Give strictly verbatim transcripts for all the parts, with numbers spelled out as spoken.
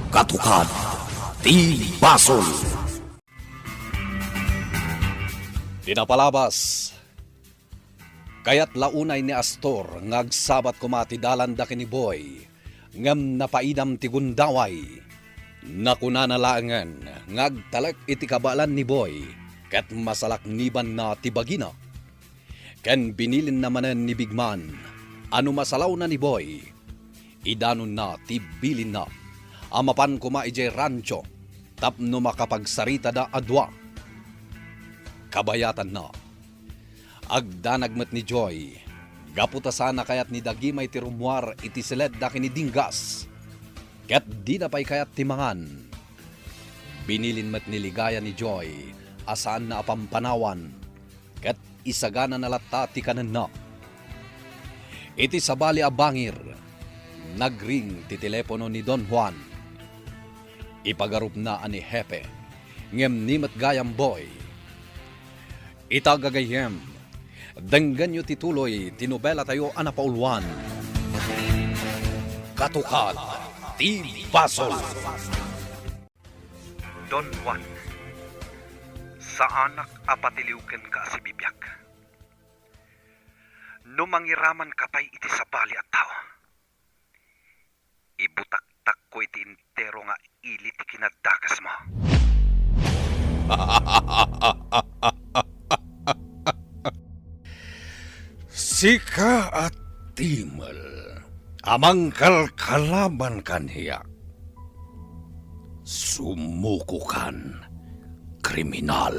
Katukad ti basol. Ti napalabas, kayat la unay ni Astor nga agsabat koma ti dalanda ken ni Boy, ngem napaidam ti gundaway. Nakunana laengen nga agtalek iti kabaelan ni Boy ket masalaknibanna ti bagina. Ken binilinna manen ni Bigman a no masalawna ni Boy, idanonna ti bilinna a mapan koma idiay rancho tapno makapagsaritada a dua. Kabayatanna, agdanag met ni Joy gapu ta saan a kayat ni Dagimay ti rummuar iti siledda ken ni Dinggas, ket dina pay kayat ti mangan. Binilin met ni Ligaya ni Joy a saanna a pampanawan ket isaganana latta ti kanenna. Iti sabali a bangir, nagring ti telepono ni Don Juan. Ipagarupna a ni Hepe, ngem ni met gayam Boy. Ita gagayyem, denggenyo ti tuloy ti nobelatayo a napauluan. Katukad ti basol. Don Juan, saanak a patiliw kenka a sibibiag. No mangiramanka pay iti sabali a tao, ibutaktakko iti entero nga ili ti kinadakesmo. Sika a timel a mangkalkalaban kaniak. Sumukokan, kriminal.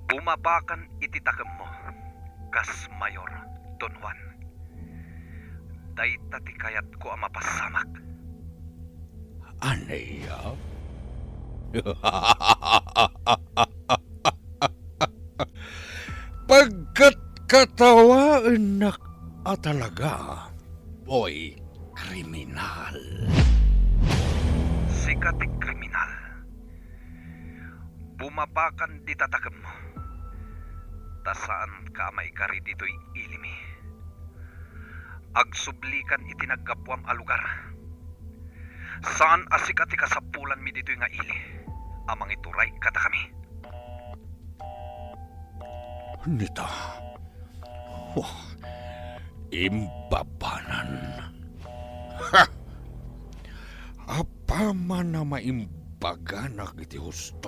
Bumabakan iti takemmo, kas mayor, Don Juan. Dayta ti kayatko a mapasamak. Ania? Pagkatkatawaennak a talaga, Boy, kriminal. Sika ti kriminal. Bumabakan dita takemmo, ta saanka a maikari ditoy ilimi. Agsublikan iti naggapuam a lugar. Saan a sika ti kasapulanmi ditoy nga ili a mangituray kadakami. Nita, wah, imbabanan. Ha! Apaman a maimbaganak iti husto,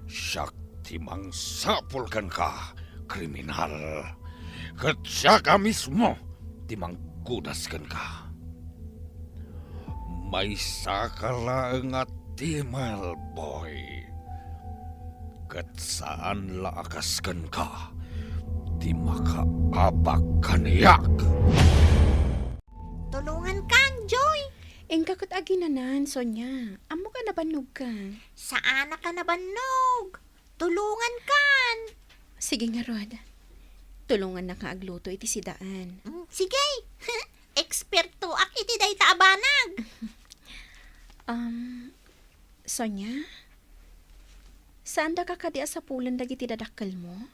siak ti mangsapul kenka, kriminal, ket siak a mismo ti manggudas kenka. Maysaka laeng a timel, Boy, ket saan la a kas kenka ti makaabak kaniak. Tulongankan, Joy! Inka ket aginanan, Sonia. Ammoka a nabannogka. Saanak a nabannog. Tulongankan. Sige ngarud. Tulongannaka agluto iti sidaan. Mm, sige. Ekspertoak iti dayta a banag. Um, Sonia, saandaka kadi a sapulen dagiti dadakkelmo?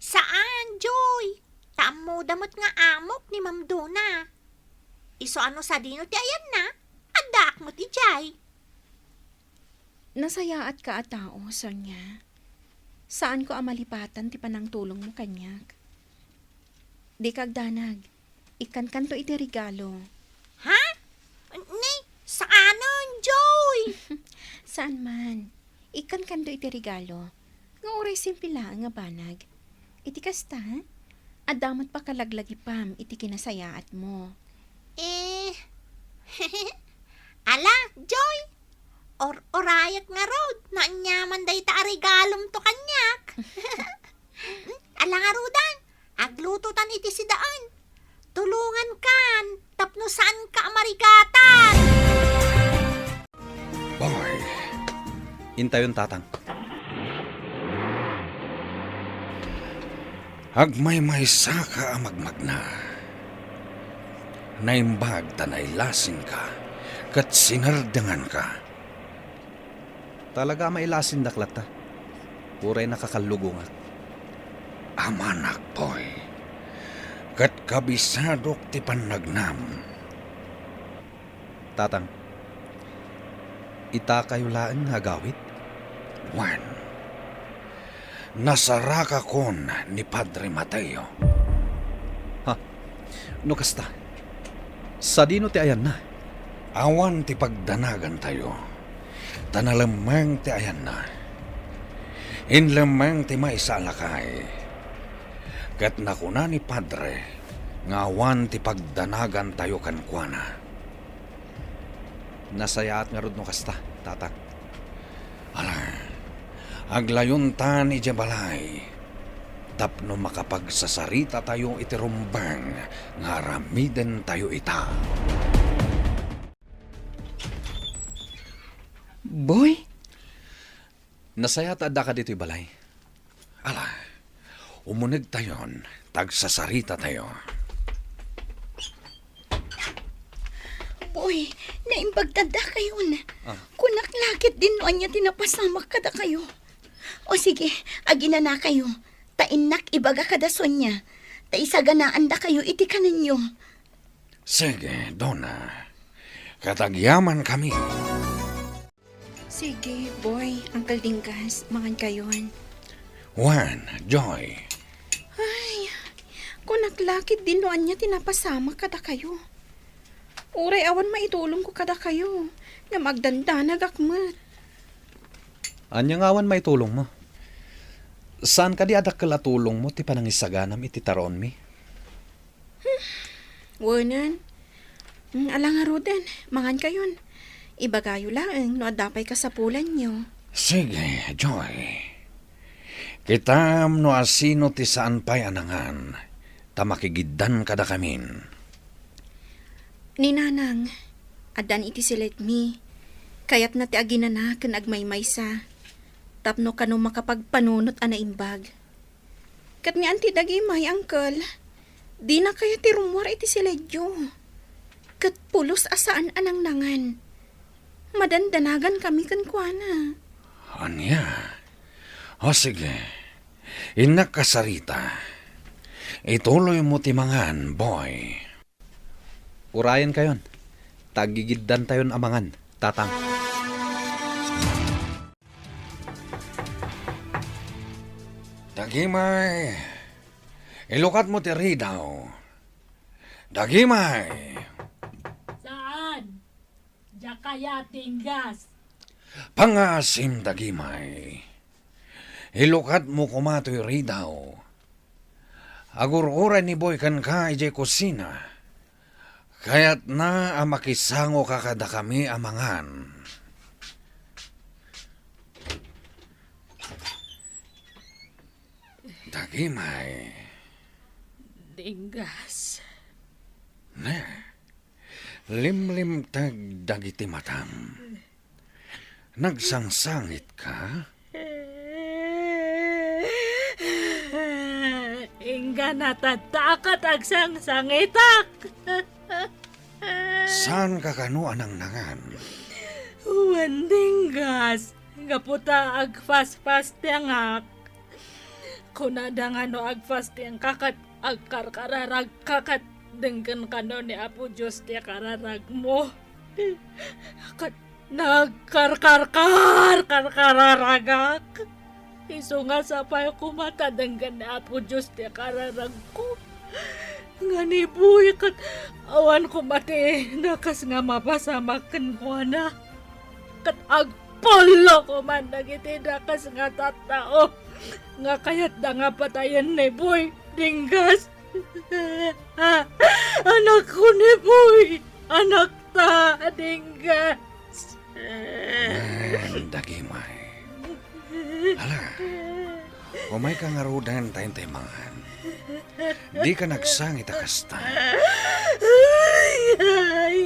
Saan, Joy. Ta ammoda met nga amok ni Ma'am Dona. Isu a no sadino ti ayanna, addaak met idiay. Nasayaatka a tao, Sonia. Saanko a malipatan ti panangtulongmo kaniak. Dika agdanag. Ikkankanto iti regalo. Ha? Ni, saanen, Joy? Saan man. Ikkankanto iti regalo. Nga uray simple laeng a banag. Iti kasta, adda met pakalaglagipam iti kinasayaatmo. Eh, ala, Joy, or-orayek ngarud, naaniaman dayta a regalomto kaniak. Ala ngarudan, aglutotan iti sidaan. Tulongankan tapno saanka a marigatan. Boy. Intayon, Tatang. Agmaymaysaka a magmagna. Naimbag ta nailasinka ket sinardenganka. Talaga a mailasindak latta. Uray nakakallugongak. Amanak, Boy, ket kabisadok ti pannagnam. Tatang, itakayo laeng nga agawid? Wen, nasarakakon ni Padre Mateo. Ha? No kasta, sadino ti ayanna? Awan ti pagdanagantayo, ta nalemmeng ti ayanna. Inlemmeng ti maysa a lakay, ket nakuna ni Padre nga awan ti pagdanagantayo kenkuana. Nasayaat ngarud no kasta, Tatang. Ala, aglawontan idiay balay tapno makapagsasaritatayo iti rumbeng nga aramidentayo ita. Boy? Nasayaat ta addaka ditoy balay. Ala, umunegtayon, ta agsasaritatayo. Boy, naimbag ta addakayon. Ah. Kunak la ketdin no ania ti napasamak kadakayo. O sige, aginanakayo. Ta innak ibaga kada Sonia. Ta isaganaandakayo iti kanenyo. Sige, Dona. Ket agyamankami. Sige, Boy, Uncle Dinggas, mangankayon. Wen, Joy. Ay, kunak la ketdin no ania ti napasamak kadakayo. Uray awan maitulongko kadakayo, ngem agdandanagak met. Ania nga awan maitulongmo? Saan kadi a dakkel a tulongmo ti panangisaganam iti taraonmi? Wenen. Mm, ala ngaruden, mangankayon. Ibagayo laeng no adda pay kasapulanyo. Sige, Joy. Kitam no asino ti saan pay a nangan, ta makigiddan kadakamin. Ni Nanang, addan iti siledmi. Kayatna ti aginana ken agmaymaysa, tapno kano makapagpanunot a naimbag. Ket ni Auntie Dagimay, Uncle, dina kayat ti rummuar iti siledyo. Ket pulos a saan a nangnangan. Madandanagankami kenkuana. Ania? O sige, innak a sarita. Ituloymo ti mangan, Boy. Urayenkayon, ta agigiddantayon a mangan, Tatang. Dagimay, ilukatmo ti ridaw. Dagimay! Saan? Diak kayat, Dinggas. Pangngaasim, Dagimay. Ilukatmo koma toy ridaw. Agur-uray ni Boy kenka idiay kusina. Kayatna a makisangoka kadakami a mangan. Dagimay. Dinggas. Ne, limlimteg dagiti matam. Nagsangsangitka? Inggana tatta ket agsangsangitak. Saanka kano a nangnangan? Wen, Dinggas, gapu ta agfasfastengak. Kunada nga no agfastengka ket agkarkararagka ket denggen kano ni Apo Dios ti kararagmo. Ket nagkarkarkar, karkararagak. Isu nga sapay koma ta denggen ni Apo Dios ti kararagko. Nga ni Boy ket awan koma ti dakes nga mapasamak kenkuana. Ket agpullo koman dagiti dakes nga tattao nga kayatda nga patayen ni Boy, Dinggas. Anakko ni Boy, anakta, Dinggas. Wen, Dagimay. Hala, umayka ngaruden ta intay mangan. Dika nagsangit a kasta. Ay, ay.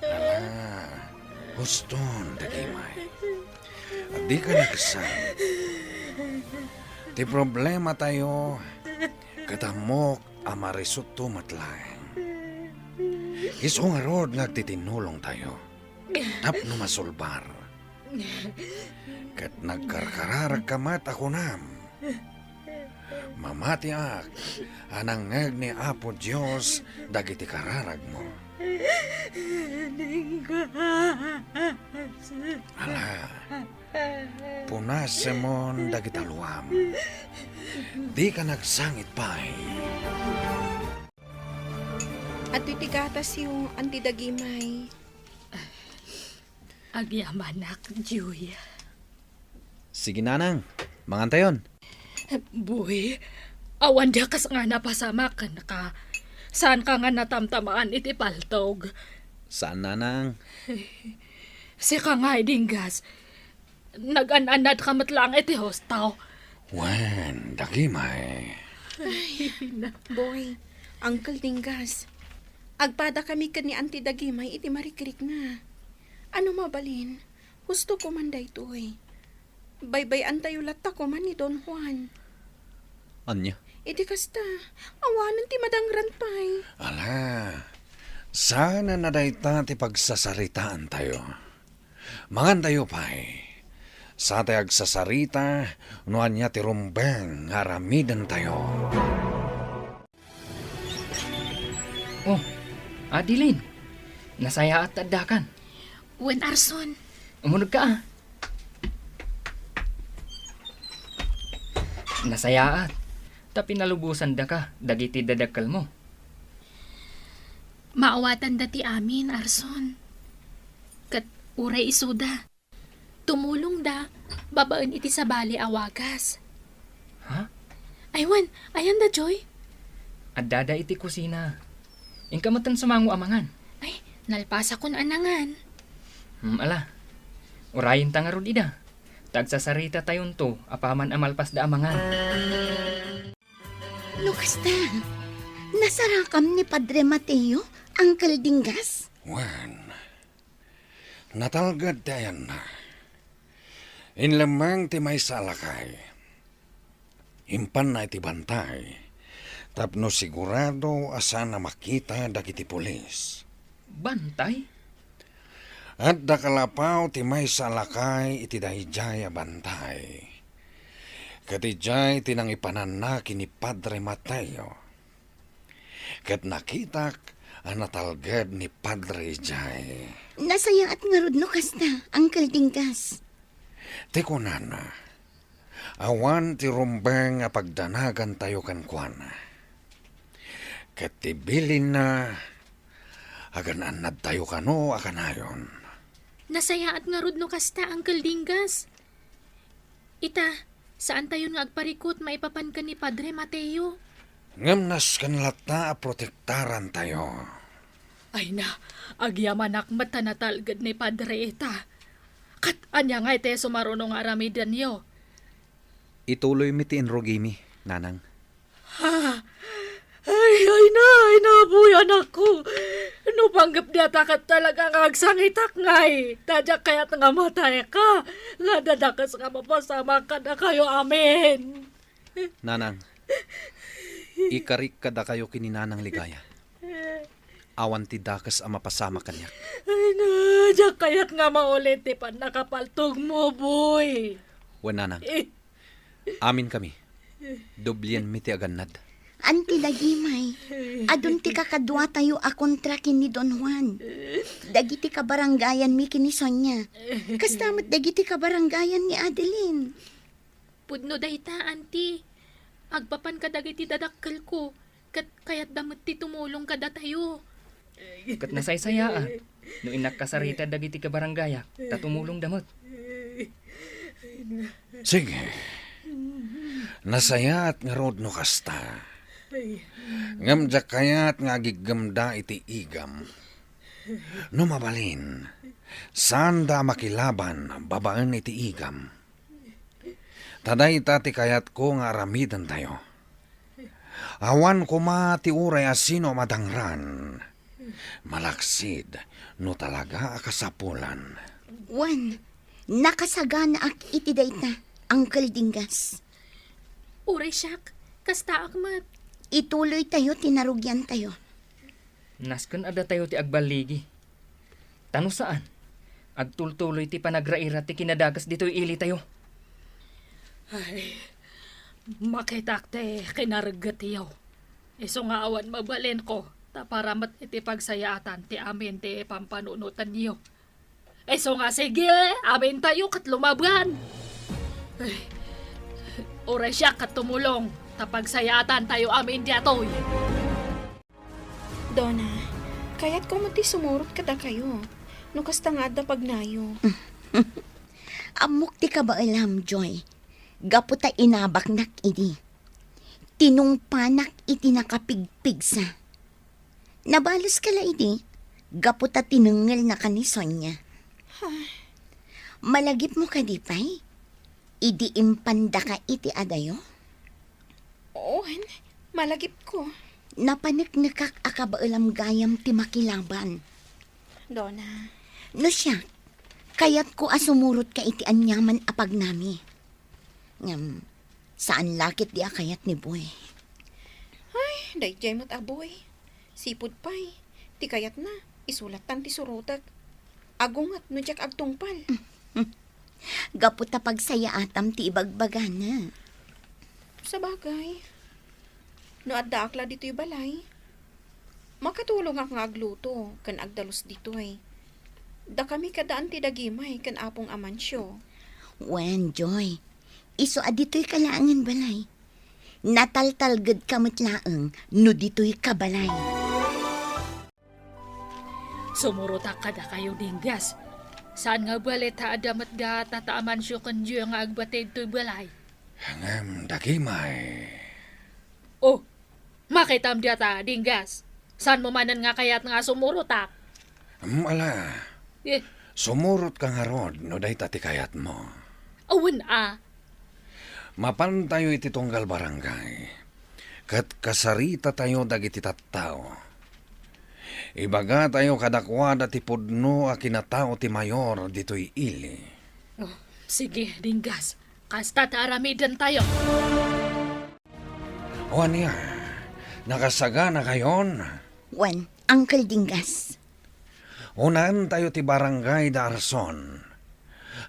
Ala, huston, Dagimay. Dika nagsangit. Ti problematayo, ket ammok a marisutto met laeng. Isu ngarud nga agtitinnulongtayo tapno masulbar. Ket nagkarkararagka met a kunam, Mamatiak a nangngeg ni Apo Dios dagiti kararagmo. Dinggas. Ala, punasemon dagiti aluam. Dika nagsangit pay. Adtoy ti gatasyo, Anti Dagimay. Agyamanak, Julia. Sige, Nanang. Mangantayon. Boy, awan diak kas nga napasamak kenka. Saanka nga natamtamaan iti paltog. Saan, Nanang. Sika nga, Dinggas. Nagan-annadka met laeng iti husto. Wen, Dagimay. Boy, Uncle Dinggas, agpadakami ken ni Auntie Dagimay iti marikrikna. Ano mabalin, hustoko man daytoy. Baybay-antayo latta koma ni Don Juan. Ania? Iti kasta, awanen ti madangran pay. Ala, saan a dayta ti pagsasaritaantayo. Mangantayo pay. Satay agsasarita no ania ti rumbeng nga aramidentayo. Oh, Adeline, nasayaat ta addakan. Wen, Arson. Umunegka, a. Nasayaat ta pinalubosandaka dagiti dadakkelmo. Maawatanda ti amin, Arson. Ket uray isuda, tumulongda babaen iti sabali a wagas. Ha? Ay wen, ayanda, Joy? Addada iti kusina. Inka metten sumango a mangan. Ay, nalpasakon a nangan. Hmm, ala. Urayenta ngarud ida. Ta agsasaritatayon to apaman a malpasda a mangan. No kasta, nasarakam ni Padre Mateo, Uncle Dinggas? Wen, natalged ti ayanna. Inlemmeng ti maysa a lakay. Impanna iti bantay tapno sigurado a saan a makita dagiti pulis. Bantay? Adda kalapaw ti maysa a lakay iti daydiay a bantay. Ket idiay ti nangipananna ken ni Padre Mateo. Ket nakitak a natalged ni Padre idiay. Nasayaat ngarud no kasta, Uncle Dinggas. Ti kunana, awan ti rumbeng a pagdanagantayo kenkuana. Ket ti bilinna, agan-annadtayo kano a kanayon. Nasayaat ngarud no kasta, Uncle Dinggas. Ita, saantayon nga agparikut maipapan ken ni Padre Mateo. Ngem nasken latta a protektarantayo. Ay na, agyamanak met ta natalged ni Padre ita. Ket ania ngay ti sumaruno nga aramidenyo? Ituloymi ti inrugimi, Nanang. Ha? Ay, ay na, ay na, boy, anakko. No panggep diata ket talaga nga agsangitak ngay. Ta diak kayat nga matayka. Nga dadakes nga mapasamak kadakayo amin. Nanang, ikarik kadakayo ken ni Nanang Ligaya. Awan ti dakes a mapasamak kaniak. Ay na, diak kayat nga maulit ti pannakapaltogmo, boy. Wen, Nanang. Eh. Amin kami. Doblienmi ti agannad. Anti Dagimay, adun ti kakaduatayo a kontra ken ni Don Juan. Dagiti kabarangayanmi ken ni Sonia. Kasta met dagiti kabarangayan ni Adeline. Pudno dayta, Anti. Agpapan kadagiti dadakkelko, ket kayatda met ti tumulong kadatayo. Ket nasaysayaat no innak kasarita dagiti kabarangayak, ta tumulongda met. Sige. Nasayaat ngarud no kasta. Ngem diak kayat nga agiggemda iti igam. No mabalin, saanda a makilaban babaen iti igam. Ta dayta ti kayatko nga aramidentayo. Awan koma ti uray a sino a madangran, malaksid no talaga a kasapulan. Wen, nakasaganaak iti dayta, Uncle Dinggas. Uray siak, kastaak met. Ituloytayo ti narugiantayo. Nasken a datayo ti agballigi. Ta no saan, agtultuloy ti panagraira ti kinadakes ditoy ilitayo. Ay, Makitak ti kinareggetyo. Isu nga awan mabalinko, ta para met iti pagsayaatan ti amin ti pampanunotenyo. Isu nga sige, amintayo ket lumaban. Ay, uray siak ket tumulong, ta pagsayaatantayo amin diatoy. Dona, kayatko met ti sumurot kadakayo, no kasta nga adda pagnayo. Ammok ti kabaelam, Joy. Gapu ta inabaknak idi. Tinungpanak iti nakapigpigsa. Nabaloska la idi, gapu ta tinengngelnaka ni Sonia. Ay. Malagipmo kadi pay? Idi impandaka iti adayo? Wen, malagipko. Napaneknekak a kabaelam gayam ti makilaban. Dona. No siak, kayatko a sumurotka iti aniaman a pagnami. Ngem, saan la ketdi a kayat ni Boy. Ay, daydiay met a Boy. Sipud pay, ti kayatna, isulattan ti surotek. Agunget no diak agtungpal. Gapu ta pagsayaatam ti ibagbagana. Sabagay, no addaak la ditoy balay, makatulongak nga agluto ken agdalus ditoy. Dakami kadaan ti dagimay ken Apong Amancio. Wen, Joy, isu a ditoyka laengen balay. Nataltalgedka met laeng no ditoyka balay. Sumurotak kadakayo, Dinggas. Saan nga bali ta adda met da Tata Amancio ken Joy nga agbati ditoy balay? Ngem dagimay. Oh, makitam diata, Dinggas. Saanmo manen nga kayat nga sumurotak? Mm, ala. Eh. Sumurotka ngarud no dayta ti kayatmo. Awan a. Mapantayo iti tunggal barangay, ket kasaritatayo dagiti tattao. Ibagatayo kadakuada ti pudno a kinatao ti mayor ditoy ili. Oh, sige, Dinggas. Kasta ta aramidentayo. O ania, nakasaganakayon? Wen, Uncle Dinggas. Unaentayo ti barangay da Arson.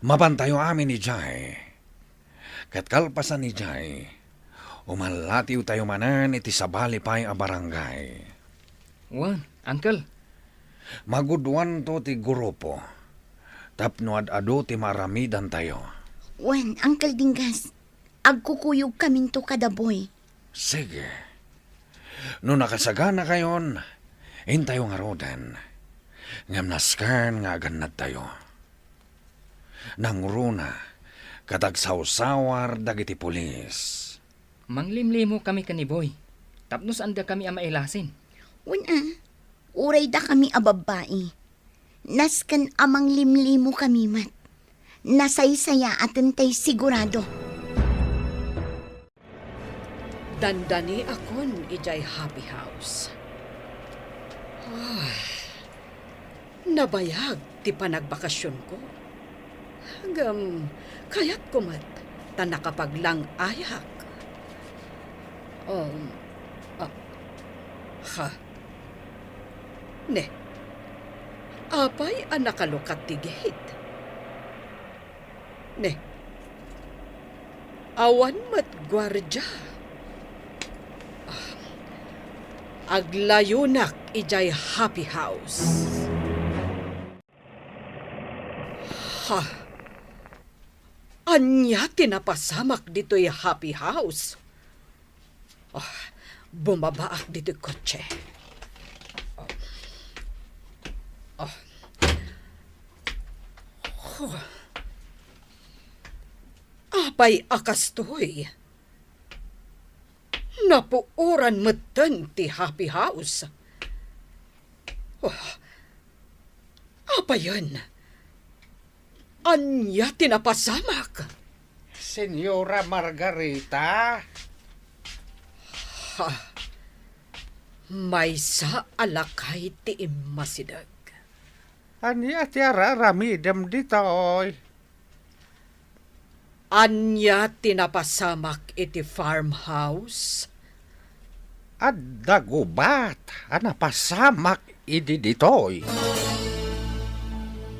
Mapantayo amin idiay. Ket kalpasan idiay, umallatiwtayo manen iti sabali pay a barangay. Wen, Uncle. Magudwanto ti grupo tapno ad-adu ti maaramidantayo. Wen, Uncle Dinggas, agkukuyogkaminto kada Boy. Sige. No nakasaganakayon, intayo ngaruden. Ngem nasken nga agannadtayo. Nangruna ket agsawsawar dagiti pulis. Manglimlimokami ken ni Boy, tapno saandakami a mailasin. Wen a, uray dakami a babbai. Nasken a manglimlimokami met. Nasaysayaaten tay sigurado. Dandaniakon idiay Happy House. Ay, nabayag ti panagbakasionko. Ngem kayatko met ta nakapaglang-ayak. Um, ah, ha? Ne, apay a nakalukat ti gate? Ne, awan met guardia. Ah, aglayonak idiay Happy House. Ha? Ania ti napasamak ditoy Happy House? Ah, bumabaak ditoy kotse. Ah. Ah. Huh. Apay a kastoy? Napuoran metten ti Happy House. Oh, apayen? Ania ti napasamak? Señora Margarita? Ha, maysa a lakay ti immasideg. Ania ti araramidem ditoy? Ania ti napasamak iti farmhouse? Adda gubat a napasamak idi ditoy.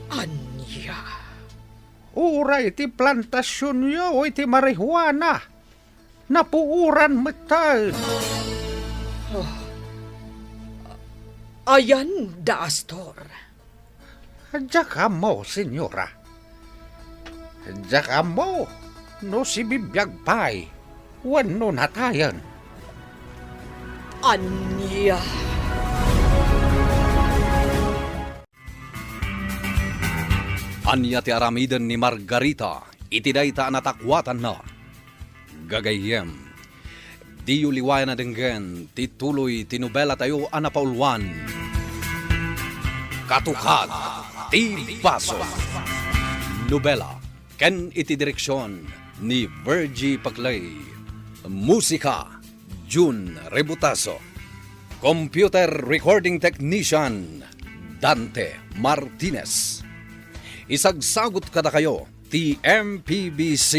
Ania? Uray ti plantasionyo iti marijuana. Napuoran metten. Ayan da Astor. Diak ammo, senyora. Diak ammo no sibibiag pay wenno natayen. Ania? Ania ti aramiden ni Margarita iti dayta a natakuatanna? Gagayyem, diyo liwayan a denggen ti tuloy ti nobelatayo a napauluan, Katukad ti Basol. Nobela ken iti direksion ni Virgie Paclay. Musika, Jun Rebutaso. Computer Recording Technician, Dante Martinez. Isagsagut kadakayo ti M P B C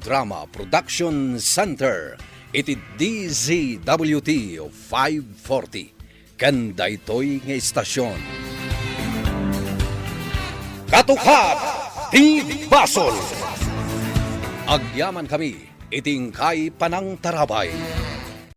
Drama Production Center iti D Z W T five forty. Ken daytoy nga istasion, Katukad ti Basol. Agyaman kami iti inkay panangtarabay.